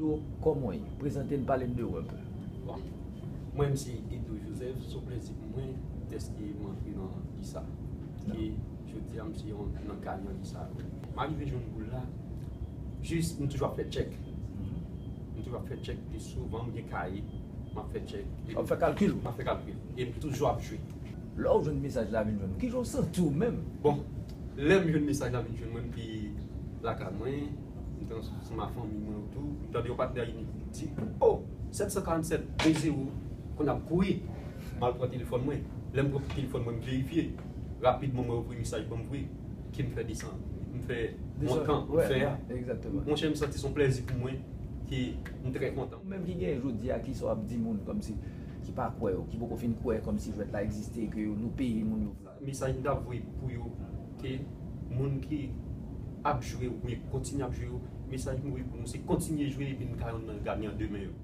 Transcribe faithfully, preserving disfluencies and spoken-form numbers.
Yo, kòman w ye? Prezante n, pale n de ou enpe. Bon, mwen menm se Edo Joseph, se yon plèzi pou mwen dèske m antre nan lisa. E jodi a m se yon nan gayan lisa. M arive jwenn boul la, jis m toujou ap fè tchèk. M toujou ap fè tchèk, pi souvan m gen kaye, m ap fè tchèk. W ap fè kalkil. M ap fè kalkil. E m toujou ap jwe. Lè w jwenn mesaj la vin jwenn ou, kijan w santi w menm? Bon, lè m jwenn mesaj la vin jwenn mwen, m te lakay mwen, m te ansanm ak fanmi mwen otou, m tande yon patnè inik di, "Oh, sèt san karannsèt, de zewo, konn ap kouri." M al pran telefòn mwen. Lè m pran telefòn mwen, m verifye. Rapidman, mwen voye mesaj ban m vre. Ke m fè desann, m fè montan, m fè a. Monchè, m santi se yon plèzi pou mwen, ke m trè kontan. Ou menm ki gen jodi a, kisa w ap di moun kòmsi ki pa kwè yo, ki poko fin kwè kòmsi jwèt la egziste, ke yo nou peye moun yo. Mesaj m t ap voye pou yo, ke moun ki ap jwe oubyen kontinye ap jwe yo, mesaj m voye pou nou se kontinye jwe epi n ka yon nan gayan demen yo.